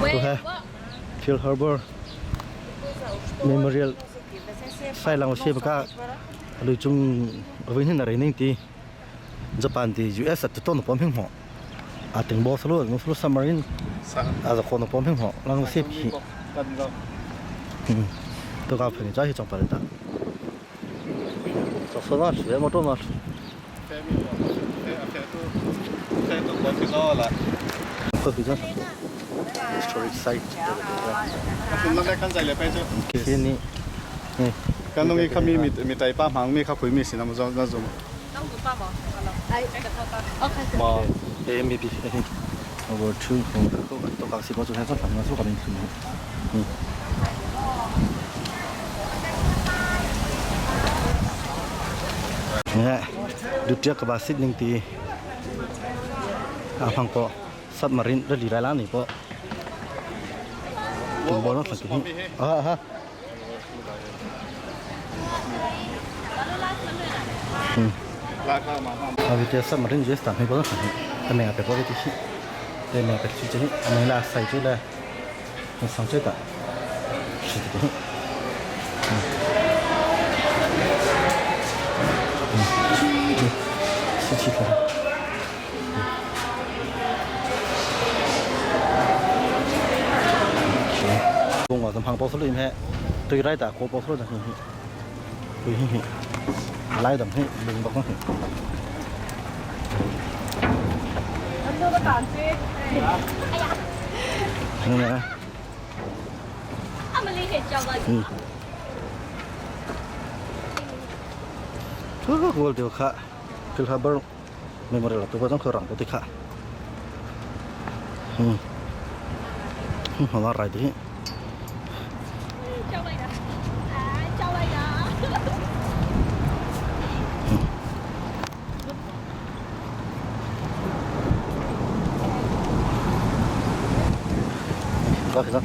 Tu he Pearl Harbor Memorial Sailang si baka lui chung avin hin rei ning ti Japan ti US at to no pom hing ho a ting bo sulu no sulu submarine a za ko no pom hing ho lang si hi to ka phani cha hi chong pa ta so so na chu mo to na chu Historic site. Over two to ka si bo chu ha so su ka min thu. Dutya ka ba sit ning ti a phang ko submarine rali lai la ni po tung bo no thak hi a ha a vi te submarine je sta mi bo thak hi ta me pe ko ti hi te me pe chu che a me la sai chu la sang che ta shi ti hi si chi tha Bung ah hang po sulu he tui rai ta ko po sulu hi hi tui hi hi lai dam hi bung bak hi Gol deu kha Pearl Harbor Memorial tu ko jong kho rang tu ti kha hala rai ti Có cái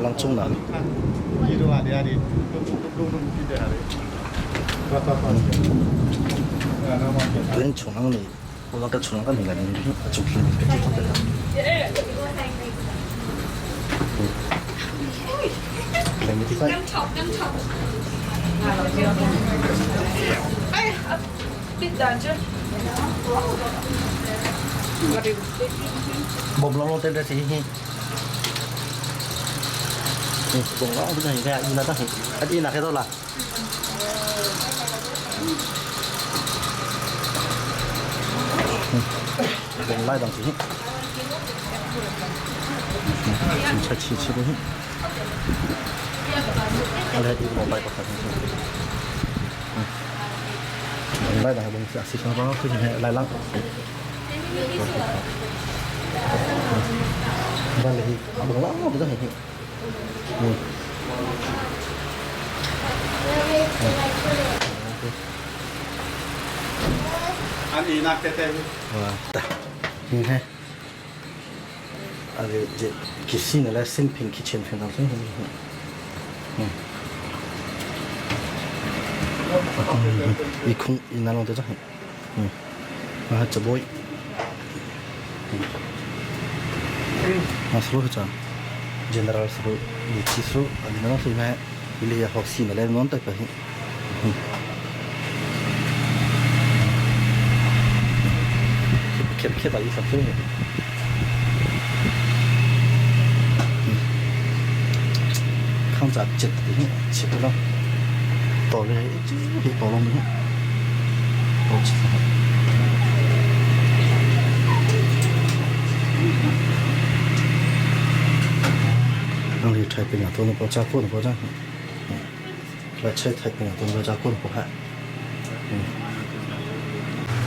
Lang chung na. Tuin chung ang ni ulang ka chung ang kan ni chung hin ka ti ta. Lấy ti sai. Bom long long tên ra thì hi. Bom long tu ni cái ina ta hi. Ina cái đó là. Bom lai dang chi. Chi chi chi chi. Ale di bom lai pa chi. Bom lai dang bom si si ba tu ni lai lang. Ba le hi bom long tu hi. An inak tete. Ni he. Ale je kisi na la sin ping kitchen phen dang hi. I khung i na long te hi. Ma cha boy. Ma sro cha. General sro ni chi sro ani na sro ma ile ya hok si na le non ta pa hi. Khep khep ai sa sro. Khang cha chet ti hi chet lo. To le hi to long ni. To chi sa. Ang li thai ping to no po cha ko no po cha. La che thai ping to no cha ko no po ha.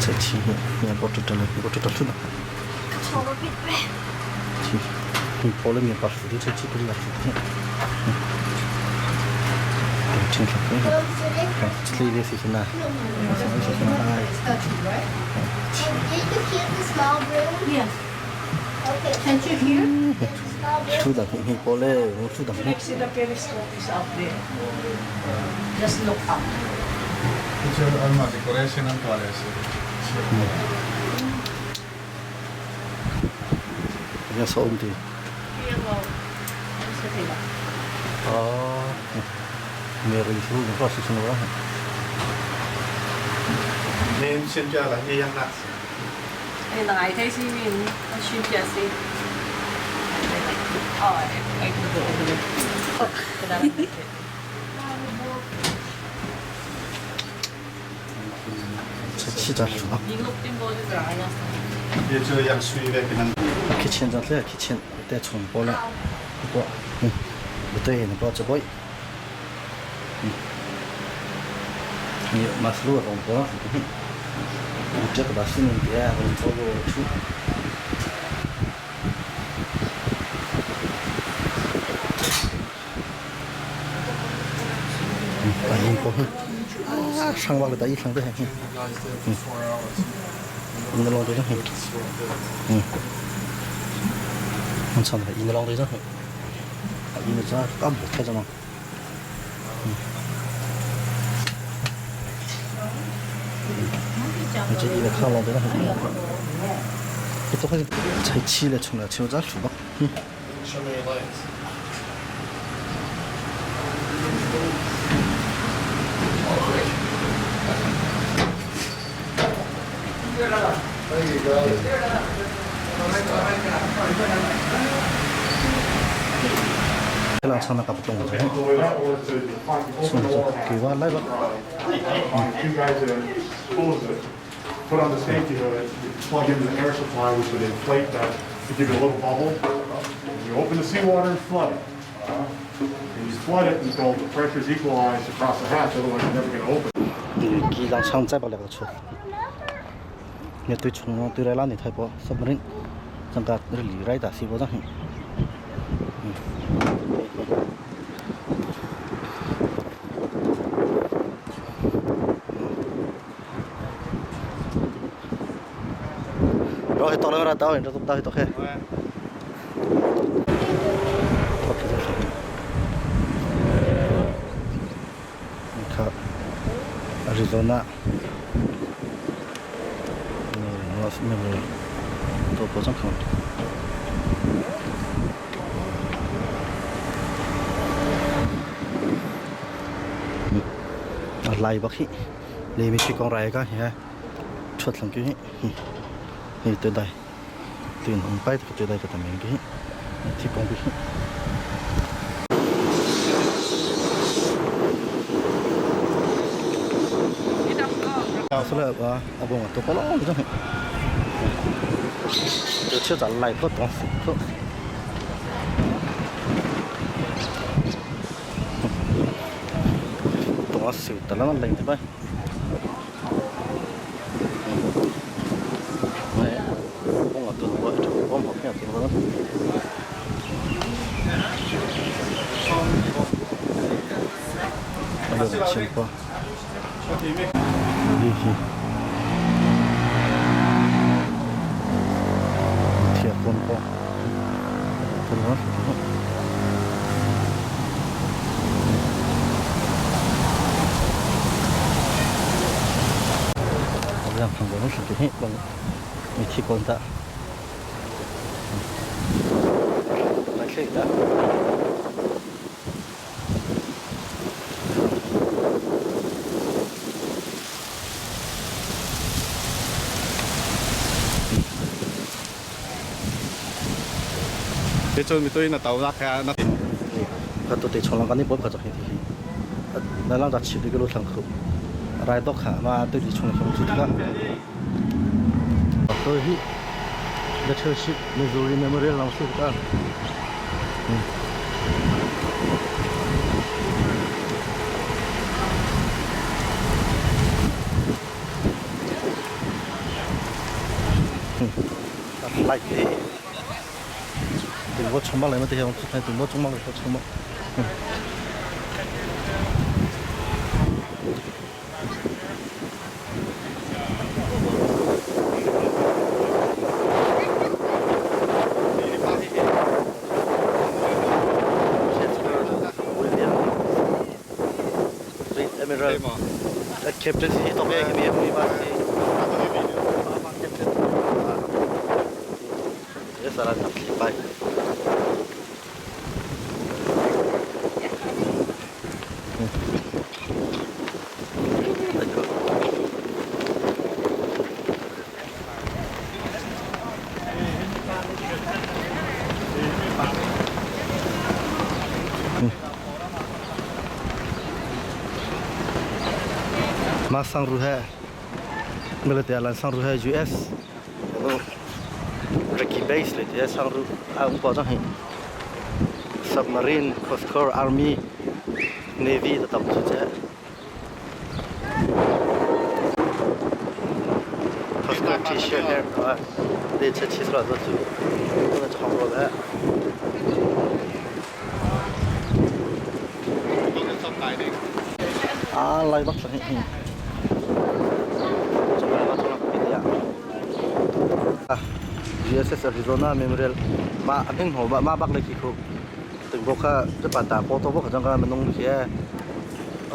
Che chi ni po tu ta le po tu ta thu na. Chi tu po le mi pa su che chi tu la su. Thu dang hi pawl le thu dang hi. See the periscope is out there. Just look up. Cu anmah decoration an tuah le a si. Ya sa um ti. Ah, Mary su ka si sunu ra. Nen sin pia la hi yang nak. 你大睇先面，我穿住先。哦，哎， 气炸出啊！ 也就样水呗，给他。 kitchen 这里 kitchen 带冲过来，不过，嗯，不对，你不要这个，嗯，你马斯洛龙哥，这个把新闻别，我做个出。大英国，上网了，大一上的，嗯，你老对着，嗯，我操，你老对着，你这干不开着吗？嗯，这一个看老对着，这都才起来冲了，起来数吧，嗯。 Show me your lights. There you go. lang sana ka patong Or to open the water kỳ quá lấy bắt Two guys that pulls it, put on the safety hood, you plug into the air supply, which would inflate that to give you a little bubble. And you open the seawater and flood it. And you flood it until the pressure's equalized across the hatch, otherwise you're never gonna open it. kỳ lang sang chạy bao nhiêu cái nhà tôi chung nó tôi ra lan thì thay bỏ sắp mình chẳng cả lý ra ta xí bỏ ra rồi tao ra tao rồi tao tao khe ครับ Arizona นี่ตัวโปรจังครับอะไรบักฮิเลยมีที่กองไรก็เฮียชดหลังกี้นี่ตัวใดตื่นองไปตัวใดก็ทำเองกี้ที่กองกี้ 出来啊，阿公都不老这种，就吃咱来个东西，东西得了那来的呗。哎，我都我我冇骗子了。我有情况。 đi thiệt luôn con tôi nói làm thằng nó sụp hết bằng mình chỉ còn ta lại khi ta Thế cho mình tôi là tàu ra cái nó ก็ตัวเตะชนลังกันนี่ปุ๊บก็จะเห็นทีแล้วหลังจากฉีดก็รู้ทั้งคืนรายดอกขามาตัวที่ชนเขาสุดก็ตัวที่เดชชิมิซูรีเมโมเรียลลังสุดก็ไล่ถึงว่าชมอะไรมาที่เราถึงว่าชมอะไรก็ชม Admiral Captain si to ke mi mi ba si Captain ye sara thli pai Mah sangru he military lan sangru he US Ricky base le ti sangru a um pa hi submarine Coast Guard Army Navy ta tam chu che Coast Guard T-shirt he de che chi sra zo chu na chong ro le A lai bak hi hi. USS Arizona Memorial ma hing ho ba ma bak le khi khu tung bo kha te pa ta po to bo kha jang ka manung khi a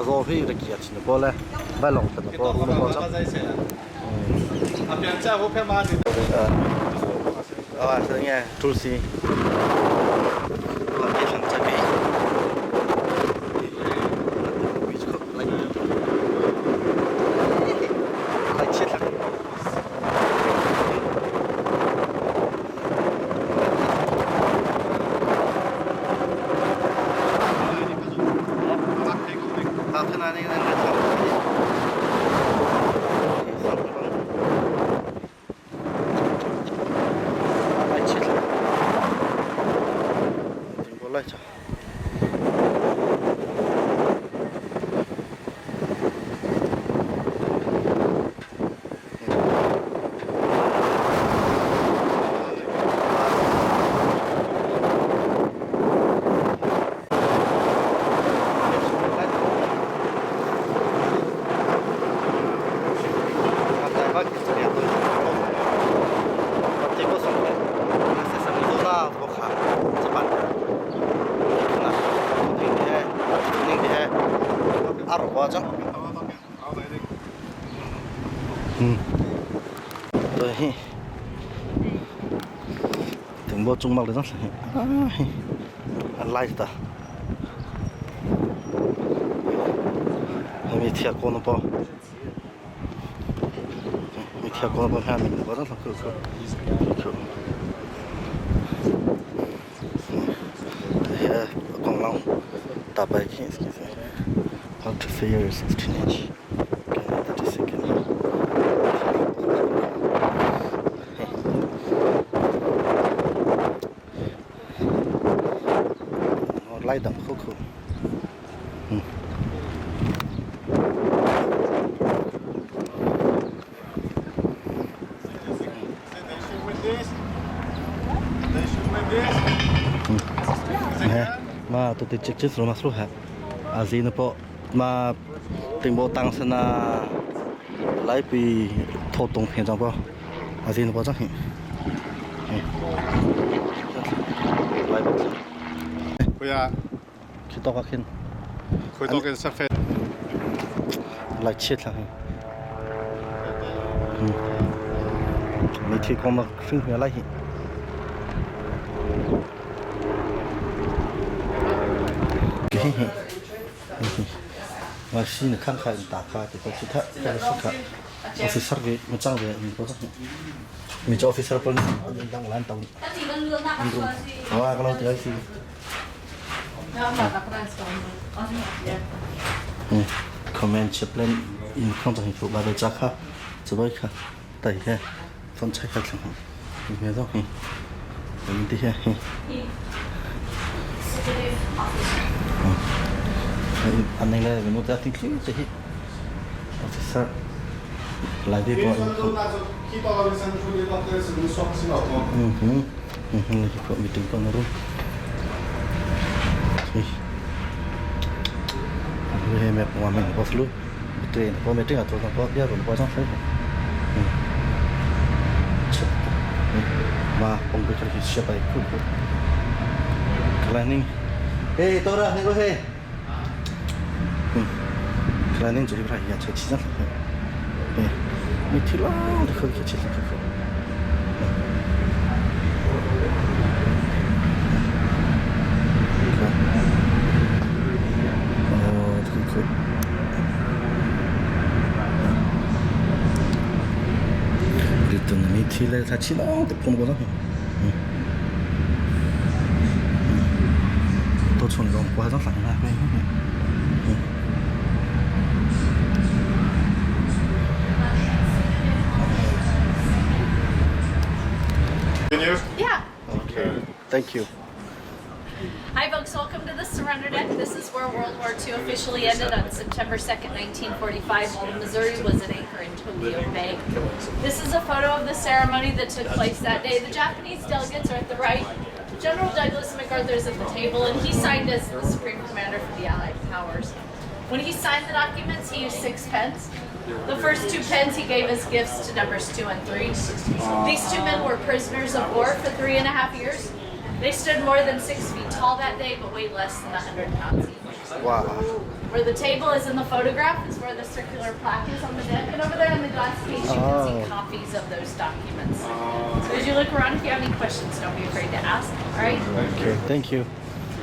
zo hi re kia chin po le ba long ta po ru po cha à sẽ nghe tulsi là cái thằng cha bị lại chết là 对，顶波中毛的张是，啊，来的，没贴过那包，没贴过那包，还没我这头可可可。这些光浪大白金，excuse me. Up to 3 years, 16 inch. 30 second. Lai dang kho kho. Ma tu ti chik chik ro ma sru ha. A zi na po ma ting bo tang sana lai pi tho tong phen jang po. A zi na po jang hi. Lai bak. 佢啊， Khi to ka khin. 佢多嘅失飛。 Lai chet la hi. Mi thi ko ma hring hme lai hi. 我是看看打卡这个其他这个是卡，officer 嘅咪争嘅唔觉得，咪做 officer 本当兰当，我个老屌是，嗯，comment chaplain in 康正府把的扎卡，这边卡，对下，分拆开成，你别动，我们底下。Anh này là mình muốn tin chứ chứ officer lại đi bộ ừ ừ ừ ừ có meeting con rồi thì mẹ của mình có flu train có meeting ở chỗ có biết rồi có trong phải mà ông cái cái xe bay cũng cái này ê tôi ra này có thế. 看来恁这里边也车骑上对，你提老的可以骑上去。哦，这个可以。Ritun mi thi le tha chi lo te phun ko da. To chun rong qua giang sang na ko. Continue? Yeah. Okay. Thank you. Hi, folks. Welcome to the Surrender Deck. This is where World War II officially ended on September 2nd, 1945, while the Missouri was at anchor in Tokyo Bay. This is a photo of the ceremony that took place that day. The Japanese delegates are at the right. General Douglas MacArthur is at the table, and he signed as the Supreme Commander for the Allied Powers. When he signed the documents, he used six pens. The first two pens he gave as gifts to numbers 2 and 3. These two men were prisoners of war for 3.5 years. They stood more than 6 feet tall that day, but weighed less than 100 pounds each. Wow. Where the table is in the photograph is where the circular plaque is on the deck. And over there in the glass case, you can Oh. see copies of those documents. So as you look around, if you have any questions, don't be afraid to ask. All right? Okay, thank you.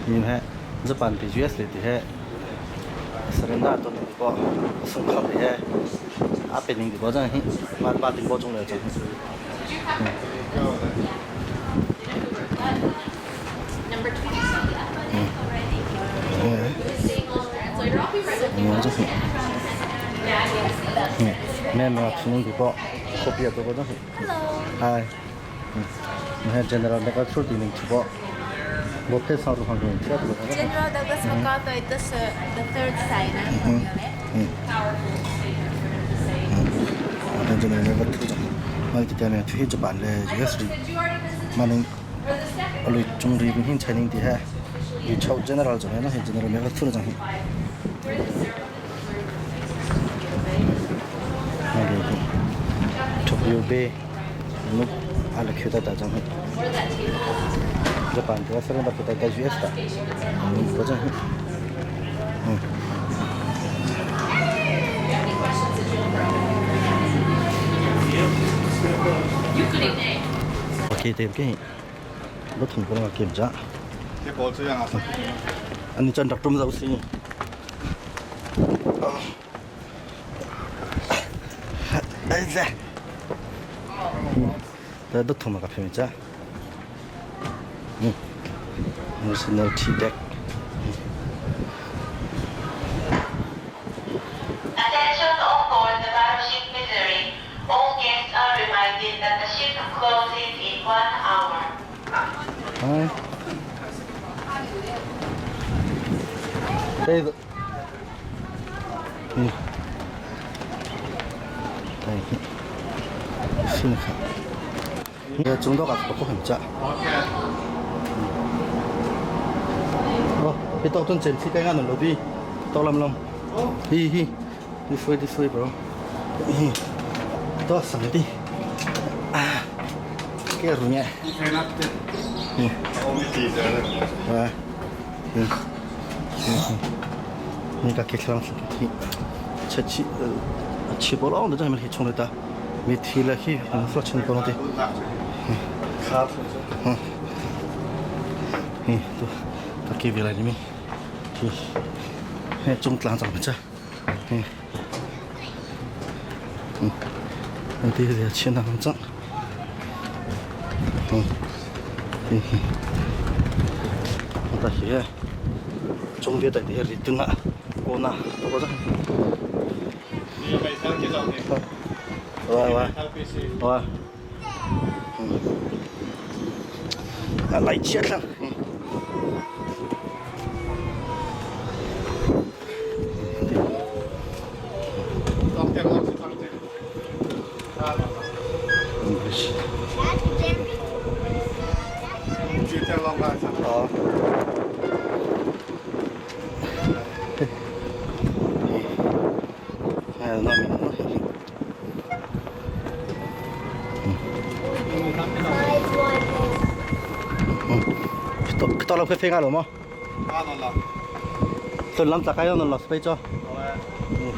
Nhìn ha, Japan thì US thì he surrender to ni ko sung khap thì he a pe ning ko jang hi ma ba ting bo chung le chang. Did you have You know who wrote that? Number 27. Yeah. Is the English translator. I'll be right with you. Yeah, just Yeah, I can see that. Me me chu ning ko copy to ko jang. Hello. Hi. Me General MacArthur ti ning chu bo. Bo phe sa ru hang ko chu ko jang. General Douglas MacArthur is the third signer from your left. Powerful statement for him to say. General MacArthur jang. Ma ti ta me thu he Japan le Hi, US folks. ri. Did you already visit Ma ning for the second alui chung ri hin training ti he. Yu chau general jang na he General MacArthur jang. Where the ceremony was Ma ge Tokyo Bay nu ala khyota ta jang. Where that table is. Japan ti surrender ta ta US ta. Case you can see Ko jang. If you have any questions as you look around. You could name. Okay, te ke. Lo thung ko ma kem ja. Cái bộ这样啊。 Ani chan rak tum zau si. Ai za. Da do thung ma ka phem ja. National Tea Deck. Attention on board the battleship Missouri. All guests are reminded that the ship closes in 1 hour. Hi. Đây rồi. Ừ. Đây. Xin khả. Nghe chúng đó gặp có hình trạng. Ờ, cái tàu tuần trên thì cái ngàn ở đi. Tàu làm lòng. Hi hi. This way, this way, bro. Hi. To sang đi. À. Cái rồi nhé. Và. Ừ. 你个给上去，七七七八浪都在那边冲了的，没提了去，说清楚了的。嗯，嗯，都都给别来的没？去，哎，中浪怎么着？嗯，嗯，我这个钱哪能挣？嗯，嗯，我大学。中别在这里蹲啊，过那，过这。喂喂喂，嗯，啊来钱了。嗯，好。哎，那没那。嗯，到了快飞了吗？啊，了。 这浪咋还要能老是被叫？嗯。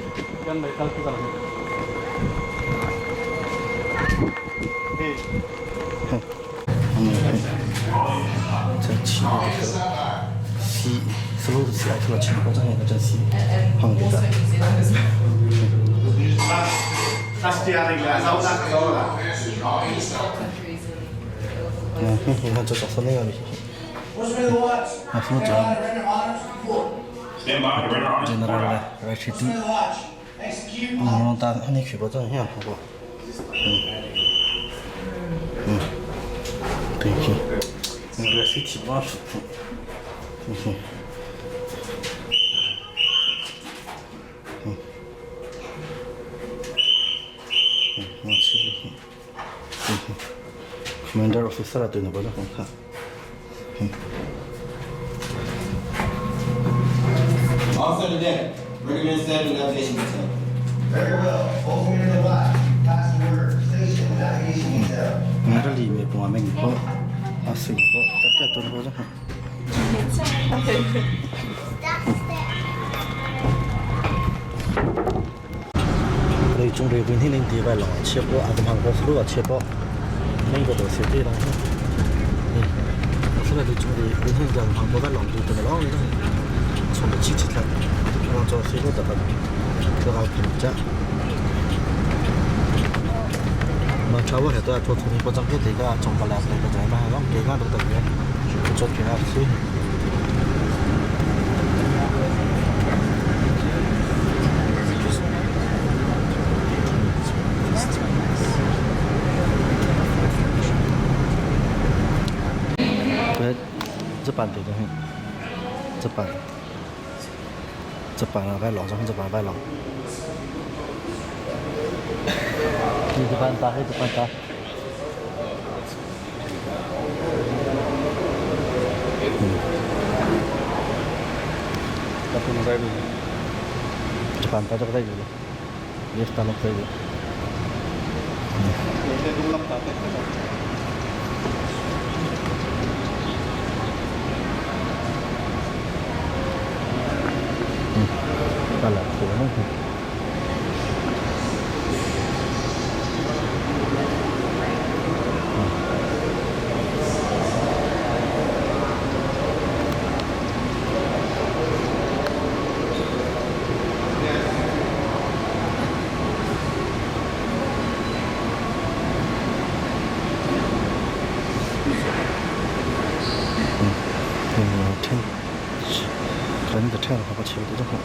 General Rashidi Commander officer atu na bola kong kha. Officer the deck, recommend setting navigation detail. Very well. Both men in the watch. Pass the word. Station navigation detail. Ngarali me pung ameng po. Asing po. Tapi atu na bola. Leicung revin hi ning ti vai long a chia po a hang po slu a chia po ning ko do se ti long hi slu leicung revin hi jang hang po vai long tu te long ni chom chi chi tla long cho se ko ta ta ka ga phin cha ma cha wa he to to ni po chang ke te ga chong pa la le ka jai ma long ke ga do ta ke cho ke ga su. Japan te hi Japan Japan ah vai long zong Japan vai long hi Japan ta hi Japan ta. Japan ta jak dai yes ta lok dai. Ta la ko no. Then kan ka then ha pa cheu te ho.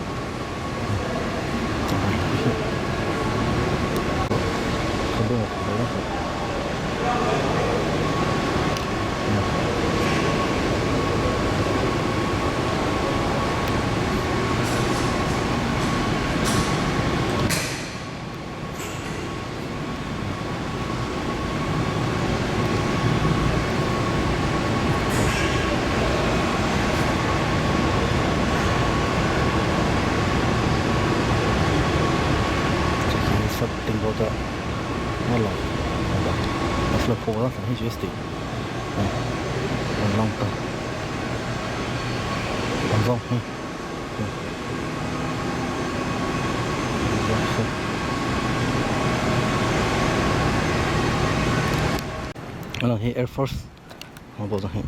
Hi Air Force bo hi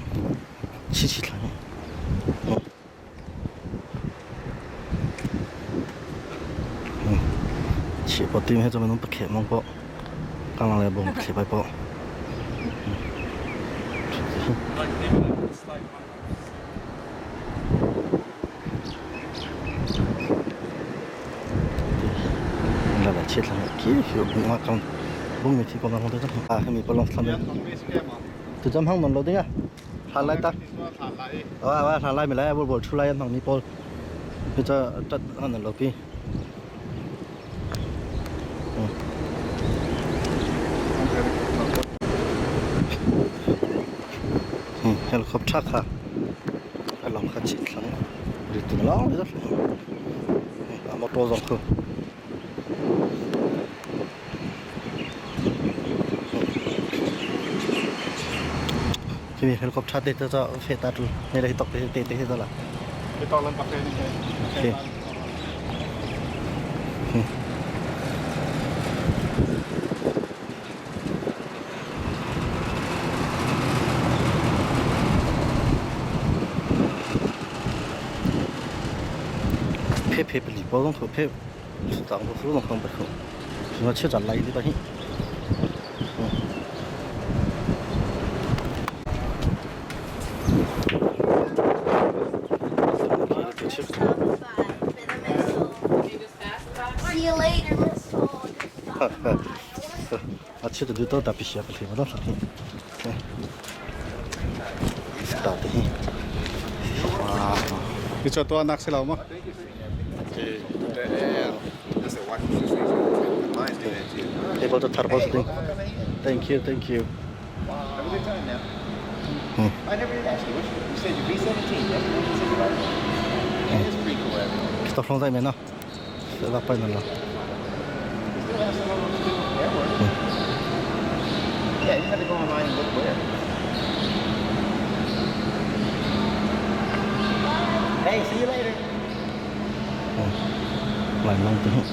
chi chi thla hi. Chi po tim he cho nong pakhe mong po kang lang le bong thli pai po. La la chi thla ki hi bung ma kang bung mi thi ko na hong te a he mi po long thla mi tu jam hang non lo ding a than lai ta wa wa than lai mi lai bo bo chu lai hang ni po mi cha tat han lo pi. Helicopter kha long kha chi thlang ri tu long le a motor zong khu khi helicopter te cho phe ta tu ne la tok te te te to la ไปตอนนั้นประเทศนี่ Okay. Phe phe pali pawl zong tho phe tang tho su zong thong pa khu. Suna che chan lai di pa hi. See you later, missile. A che tu to ta pi sia pa thi ma hi. Ta te hi. Wow. Ni cho to nak se lo ma. Able to thar posting. Thank you, thank you. Have a good time now. I never did ask you. What you, you said you're B-17. That's what you said about it. That is pretty cool. Everything. Kita flong dai me na. Se la pa na la. We still have some of them still airworthy. Yeah, you just have to go online and look where. Hey, see you later. Lại long te hi.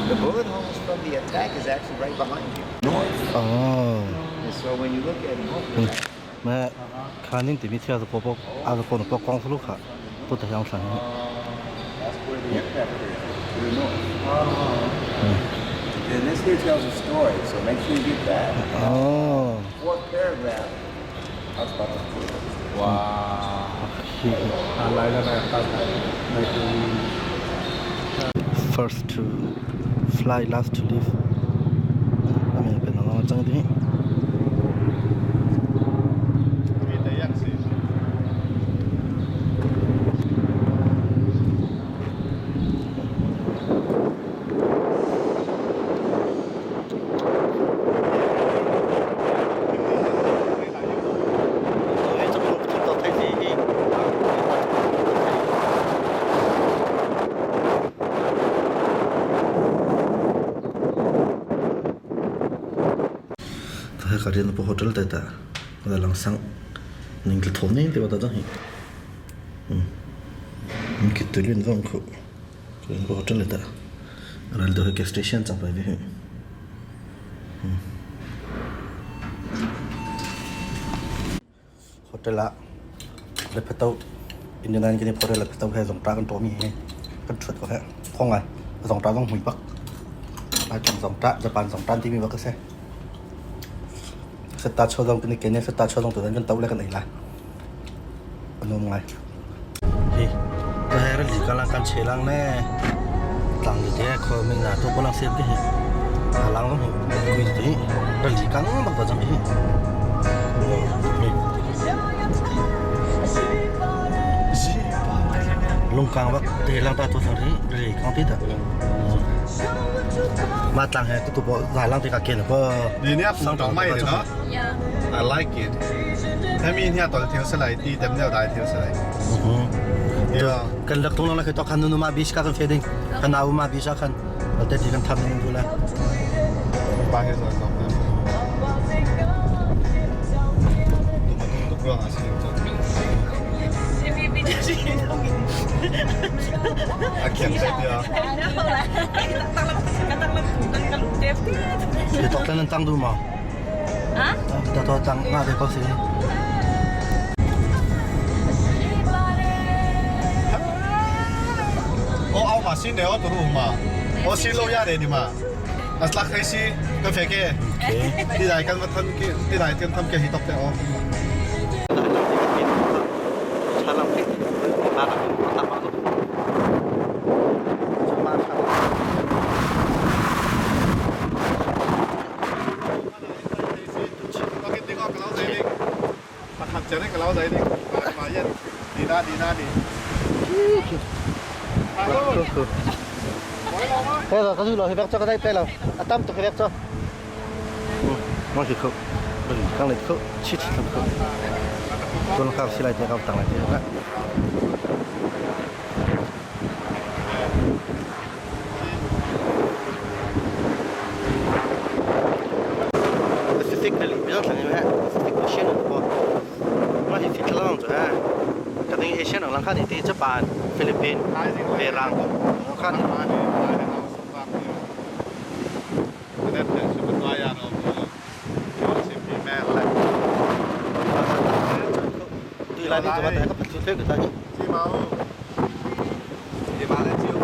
The bullet holes from the attack is actually right behind you. North. Oh. And so when you look at north, Mẹ khá nên thì mi theo được bộ à được bộ nó quang lúc hả tôi thấy ông sẵn that's where the aircraft carrier is, to the north. And this here tells a story, so make sure you get that. Oh. Fourth paragraph talks about the Wow. อะไรแล้วนะตัดในคือ First to fly, last to leave. I mean, bên nó chẳng đi. มีแต่ยังสิ Thế cả riêng bộ hotel tại ta là lăng sang nên cái thôn này thì bắt đầu hi. Cái tự nhiên vong khu. Cái bộ hotel tại ta. Rồi được cái station chẳng phải vậy. Hotel la le phetau Indian cái này hotel le phetau he zong ta kan to mi he kan thut ko he phong ai zong ta zong hui bak ai chong zong ta Japan zong tan ti mi bak se se ta cho zong cái này se ta cho zong tu kan tau le kan ei la anom ngai hi ta he ra li ka lang kan che lang ne tlang ni te kho mi na to ko lang se ke hi a lang zong hi kui ti ra li kang bak ta jang hi lung kang bak te lang ta to sang ri ri kang ti ta ma tlang he tu bo zai lang te ka ken ko ดีเนี่ยผมต้องไม่เลยเนาะ Yeah. I like it ถ้ามีเนี่ยตอนเที่ยวสไลด์ตีเต็มเดียวได้เที่ยวสไลด์ Yeah. กันลักตรงนั้นคือตอคันนูมาบิชka kan feding kan au ma bisha kan alte ti kan tham ning dula ไปให้สอนสองนะตุกเรื่องอาชีพจนอาเขียนเสร็จเดียว ti tok tan tang du ma Huh? ta to tang nga de ko si 我အောက်မှာရှင်းတယ်ဟောသူတို့မှာဟောရှင်းလို့ရတယ်ဒီမှာအစลักให้ซีกาแฟแกที่ไหนกันมาทำกิที่ไหนกันทำแกฮิตกแต่อ๋อ chalang phek ma ta ta ma to ma cha 我见点个狗仔啲，白合就啲狗仔啲，มาเย็นดีนะดีนะดี Thế rồi, cái gì rồi thì bác cho cái đây, đây là à tâm tôi phải cho. Nó chỉ khâu, đừng căng lên khâu, chỉ chỉ khâu. Tôi nó khâu xí lại thì khâu tăng lại thì đó. Pacific 里比较长的，Pacific Ocean 不，我是听了做啊，可能 Asian 人看你对日本、菲律宾、菲兰，我看你。对啦，你怎么带个白酒推给他？ ที่เมาที่มาแล้ว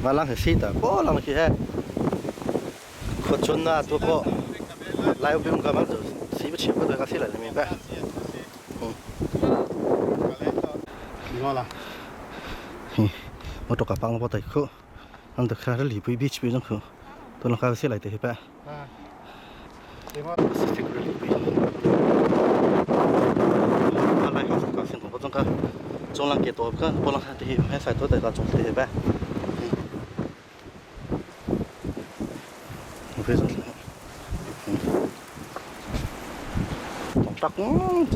Malang he si ta ko lang khi he khuachun na tu ko lai um ka man si ba chim ko ka si lai mi ba. Hi motor ka pang bo tai khu ang ta kha li pui beach pi jang khu to lang ka si lai te hi pa. Pacific Rally pui. Lai house ka sin ko jang ka chong lang ke to ka po lang te hi he sai to te ka chong te hi ba.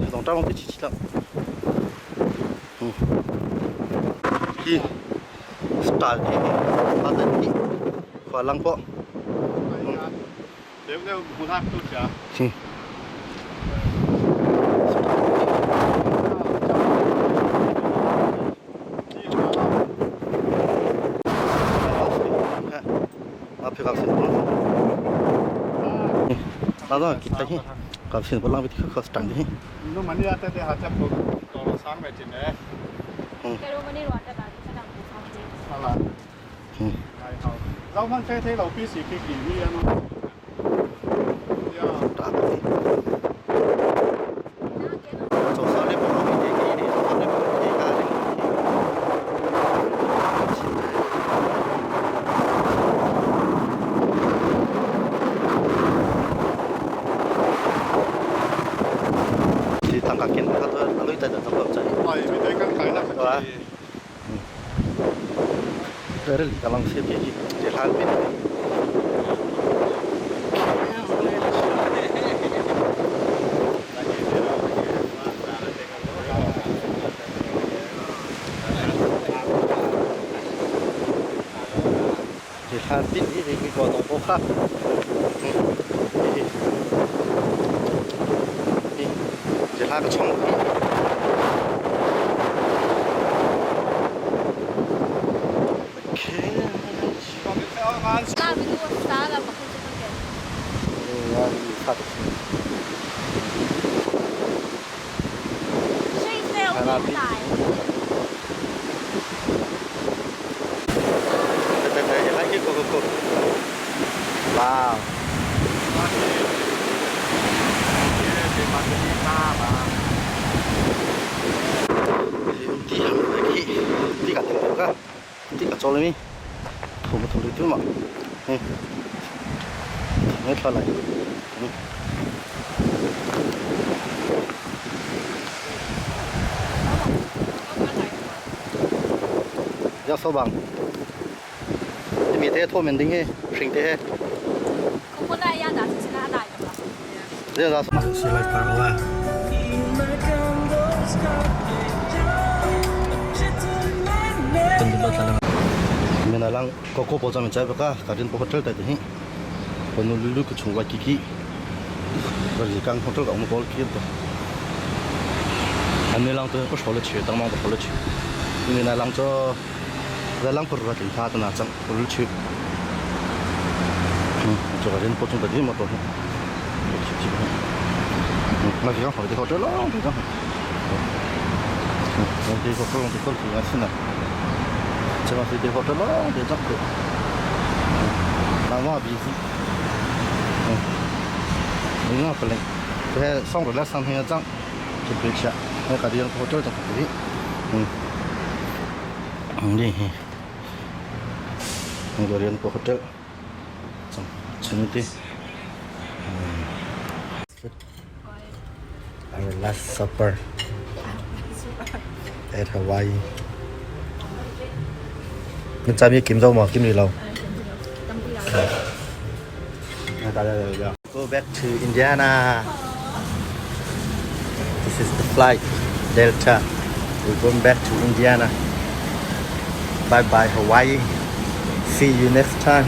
Tong tak ti chi chi Hi style hi a dan hi khua lang pawh. Hi. Wow. Ti ka ting ka ti ka chol mi thu ma thu tu ma ngai thla lai. Ya so bang mi te tho men ding he hring te he. Minalang koko po chang chai baka karin po hotel tai hi Honolulu ku chung Waikiki ri kang hotel ka um kol ki to ane lang to ko shole che tang mang to shole che ni na lang cho ra lang pur ra tin tha ta na chang pur che cho karin po chung ta di mo to ma ki kang hotel lo ti kang ti hotel ti kol ti asina 这个是地方这老的这个，那我比是，嗯，你那不灵，这还上不了三天要涨，就别吃，那个地方好这种不的，嗯，嗯厉害，那个人不好这，真真的，嗯。Our last supper at Hawaii. 你这边金州吗？金里楼。Go back to Indiana. This is the flight, Delta. We're going back to Indiana. Bye bye Hawaii. See you next time.